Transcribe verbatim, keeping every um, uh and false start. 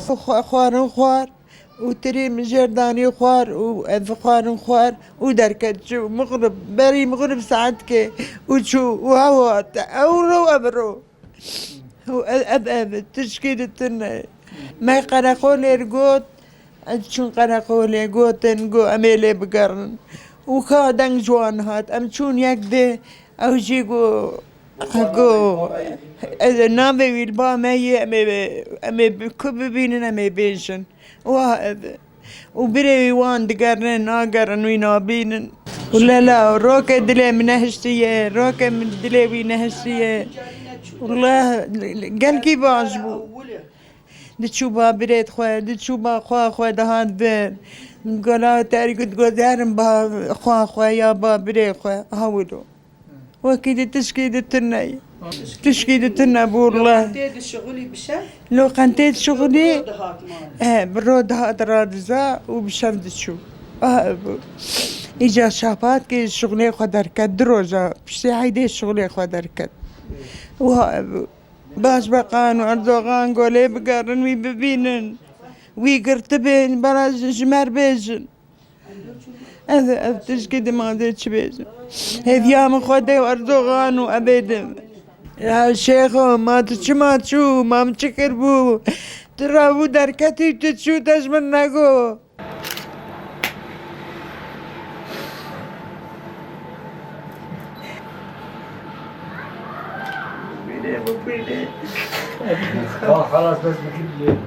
Xwe-, xwarin xwar û tirî min jêr danî xwar û ev xwarin xwar û derket çû. Mixrib, berî mixrib saetkê û çû û hew hat. Ew ro, ev ro. Û ev, ev, ev tişkî di tune. Me qereqolê got, ez çûn qereqolê, gotin, got, "Em ê lê bigerin." Û ka deng ji wan hat. Em çûn yek dê, ew jî got, got, "Ez navê wî li ba me yê, em ê, em ê bi ku bibînin, em ê bêjin." Wa ev. Û birê wî wan digerin, nagerin, wî nabînin. Wile la, rokê dilê min nehiştiye, rokê min dilê wî nehiştiye. Wile gelkî baş bû. Diçû ba birê xwe, diçû ba xwa xwe dihat vir. Gola terî ku digot, "Herin ba xwa xwe ya ba birê xwe." Aha wilo. Wekî di tişkî di tune ye. Tişkî di tune bû, wele. Loqentê dişixulî bi şev? Loqentê dişixulî, bi ro dihat malê. He, bi ro dihat radiza û bi şev diçû. Ah, bû. Îca şapatkê şixulê xwe derket, du roja piştî heydê şixulê xwe derket. Wiha bû. Başbakan û Erdogan golê bigerin wî bibînin. Wî girtibin, bela ji, ji me re bêjin. Ez, ez tişkî dima dê çi bêjim? Hêviya min Xwedê û Erdogan û ebê dim. Ya Şêxo, ma tu çima çû? Ma min çi kirbû? Tu rabû derketî, tu çû, te ji min nego. Bîne, bîne. Xelas, bes bikin.